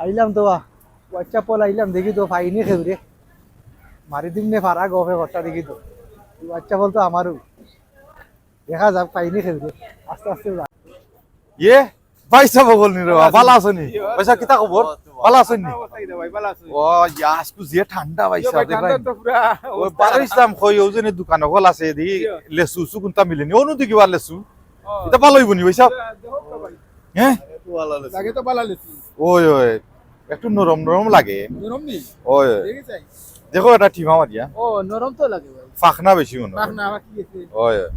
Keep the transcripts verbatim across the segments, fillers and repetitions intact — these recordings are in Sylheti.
আইলাম তো বা, WhatsApp call আইলাম, দেখি তো পাইনি কেউরে। মারি দিমু নে ফারা গফে ঘরটা দেখি তো। WhatsApp call তো আমারও। দেখা যাক পাইনি কেউরে। আস্তে আস্তে যা। ইয়ে, ভাইসাব অকল নি রে বা, ভালা আছো নি? ভাইসাব, কিতা খবর? ভালা আছো নি? ও ইয়া, আইজকু যে ঠান্ডা ভাইসাব, দেখরায় নি? ও বারইছলাম কই, অউ যে নি দোকান অকল আছে, দি লেচু উচু কুনতা মিলে নি? অনু দি কিবা লেচু? ইতা ভালা অইবো নি ভাইসাব? হ্যাঁ? লাগে তো ভালা লেচু। ওই, ওই, একটু নরম নরম লাগে। নরম নি? ওই, ওই। দেখি চাই। দেখো এটা টিমা মারিয়া। ও, নরম তো লাগে ভাই। ফাকনা বেশি মনে হয়। ফাকনা, ফাকি গেছে। ওই, ওই।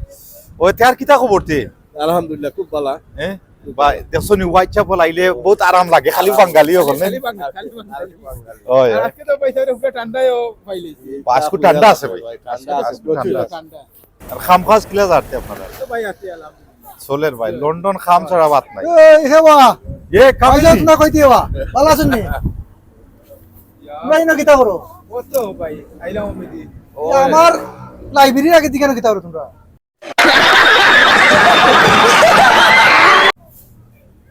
ওই, তে আর কিতা খবর তে? আলহামদুলিল্লাহ, খুব ভালা। হ্যাঁ? ভাই, দেখছো নি, WhatsApp call আইলে বহুত আরাম লাগে, খালি বাঙালি অকল, নে? খালি বাঙালি, খালি বাঙালি। ওই, আর ওই। আজকে তো ভাইসাবরে পুরা ঠান্ডায়ও পাইলাইছি। আইজকু ঠান্ডা আছে ভাই। ঠান্ডা আছে, আইজকু প্রচুর ঠান্ডা আছে। ঠান্ডা। আর কাম কাজ কিলা যার তে আপনারার? তো ভাই আছে, আলহামদুলিল্লাহ। চলের ভাই, লন্ডন কাম ছাড়া বাত নাই। এই, হে বা। এ, কাম ভাইজান, কি? তুমরা কইতে বা? ভালা আছো নি? তুমরা ইনো কিতা করো? ও তো ভাই, আইলাম আমি দি। ও, আমার library আগে দিকে কিতা করো তুমরা?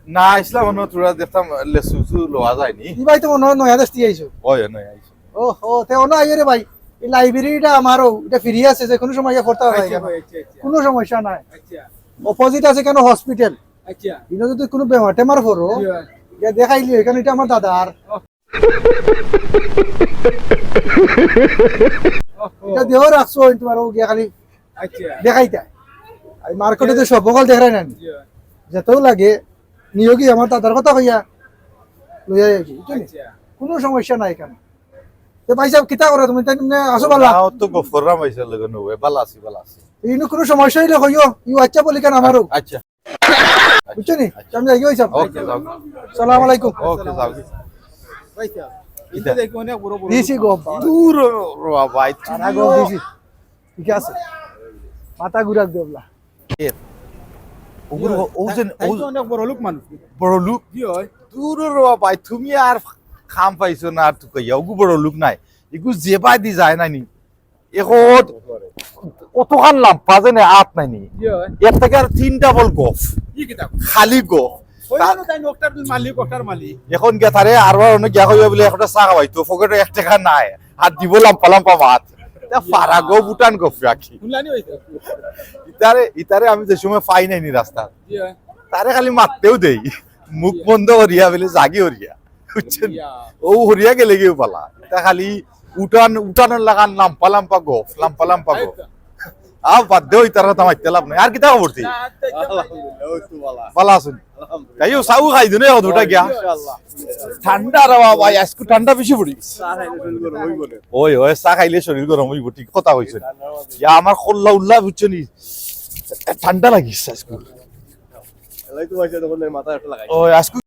না, আইছলাম অনো, তোরা দেখতাম লেচু উচু লওয়া যায়নি। ই ভাই তো মনে হয় নয়া দেশ থাকি আইছো। ওই, নয়া আইছো। ও, ও, তে অনো আইও রে ভাই। এই library টা আমারও, এটা free আছে, যে কোনো সময় গিয়া পড়তা পারবা আচ্ছা এখানো। ভাই, আচ্ছা, আচ্ছা। কোনো সমস্যা নাই। আচ্ছা। Opposite আছে কেন hospital। আচ্ছা। ইনো যদি কোনো বেমার টেমার পড়ো, জি ভাই। গিয়া দেখাইলিও, এখানো এটা আমার দাদার। ও। এটা দেও রাখছো, তোমার ও গিয়া খালি আচ্ছা। দেখাইতা। এই মার্কেটে তো সব বকল দেখায় না নি? জি ভাই। যেতাউ লাগে, নিও কি আমার দাদার কথা কইয়া লইয়া যাই, বুঝছো নি? আচ্ছা। কোনো সমস্যা নাই এখানো। তে ভাইসাব, কিতা করো তুমি? তাই তুমি আছো ভালা? না, ও তো গফররাম আইছে লগে নবে। ভালা আছি, ভালা আছি। ইনো কোনো সমস্যা অইলে কইও, ই WhatsApp call ইখান আমারও। আচ্ছা। বুঝছো নি? আচ্ছা। আমি যাই ভাইসাব। ওকে, যাও। সালাম আলাইকুম। ওকে, যাও। ভাইসাব, ইটা দেখো অনেক বড় বড় দিছি লোক। গো বাবা। দূর রে ভাই, তুমি আর আগে দিছি। ঠিক আছে। মাথা ঘুরাক দেবলা। এ, ওগুলো, জি, ও যে, তাই ও তো অনেক বড় লোক মানুষ। বড় লোক? জি হয়। দূর রে ভাই, তুমি আর কাম পাইছো না, আর তুকাইয়া, ওগু বড় লোক নায়। এগু যে বায়দি যায় না নি। এখন অতখান লাম্বা যেনে আত নাই নি। জি হয়। এর থাকি আর তিন double গফ। কি কিতা? খালি গফ। ওই তা- জন্য তাই নকটার মালিক, অকটার মালিক। এখন গিয়া তারে আরবার অনো গিয়া কইবা বুলে একটা চা খাওয়াইতো, পকেটো এক টেকা নাই। আর দিবো লাম্বা লাম্বা মাত। তা ফারা গফ, ভুটান গফ রাখি। শুনলানি হইতো। ইতারে, ইতারে আমি যে সময় পাই নাই নি রাস্তাত। জি হয়। তারে খালি মাততেউ দেই। মুখ বন্ধ করিয়া বুলে যাগি হরিয়া। বুঝছো নি? ইয়া। ও হরিয়া গেলেগিউ ভালা। তা খালি উঠান, উঠানর লাখান লাম্বা লাম্বা গফ, লাম্বা লাম্বা গফ। আচ্ছা। আ, বাদ দেও, ইতার কথা মাততে লাভ নাই। আর কিতা খবর তে? না, আচ্ছা, আচ্ছা, ভাই। আলহামদুলিল্লাহ, ওই তো ভালা। ভালা আছইন? আলহামদুলিল্লাহ। তাইও চাও খাই দিও নি, অত দুটা গিয়া। ইনশাআল্লাহ। ঠান্ডা রে বাবা, আইজকু ঠান্ডা বেশি পড়ি। চা খাইলে শরীর গরম অইবো রে। ওই, ওই, চা খাইলে শরীর গরম অইবো, ঠিক কথা কইছো। ঠান্ডার মাঝে। ইয়া, আমার খোল্লা উল্লা বুঝছো নি? ঠান্ডা লাগিছে আইজকু। এলাই তো ভাই, তখন মাথা একটা লাগাই। ওই, আইজকু